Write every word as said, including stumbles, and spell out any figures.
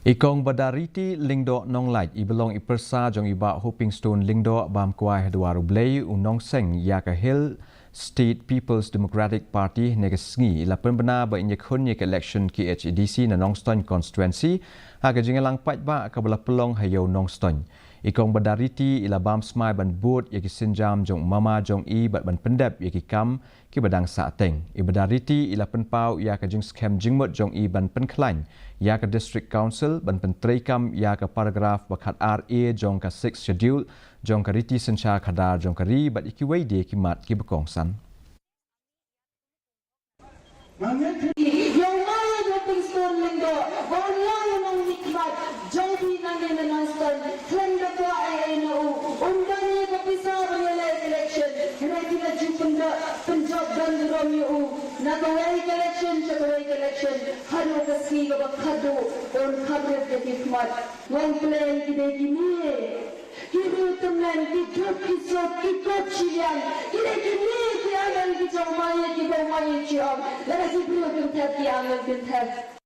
I Kong Badariti Lyngdoh Nonglait, i ba long i pyrsa jong i Bah Hopingstone Lyngdoh, bam kwai ha dwar U Blei, u nongseng ïa ka Hill State People's Democratic Party, ne ka sngi i la pynbna ba in ïakhun ïa ka election K H A D C na Nongstoiñ constituency ha ka jingïalang paidbah kaba la pynlong ha Ïew Nongstoiñ. I Kong Badariti i la bam smai ban bud ïa ki sienjam jong u mama jong i bad ban pyndep ïa ki kam kiba dang sahteng. I Badariti i la pynpaw ïa ka jingskhem jingmut jong i ban pynkhlaiñ ïa ka District Council ban pyntreikam ïa ka paragraph ba khatar A jong ka Sixth Schedule jong ka riti synshar khadar jong ka ri bad ïa kiwei de ki mat kiba kongsan. Ïa u Bah Hopingstone Lyngdoh, ba u long u nongmihkhmat jong phi nangne na Nongstoiñ, khlem da kwah ei ei na u, um don ïa ka pisa ban ïaleh election, hynrei phi la ju pynjot, pynjot don burom ïa u na kawei ka election sha kawei ka election, haduh ka sngi kaba khatduh, un kham rit ïa ki khmat. Long Plain ki dei kine ki riew tymmen, ki duk ki suk, ki kut shiliang, ki dei kine ki angle ki jong u Maieit kiba u Maieit u ong, lada ki briew kynthep ki angle kynthep.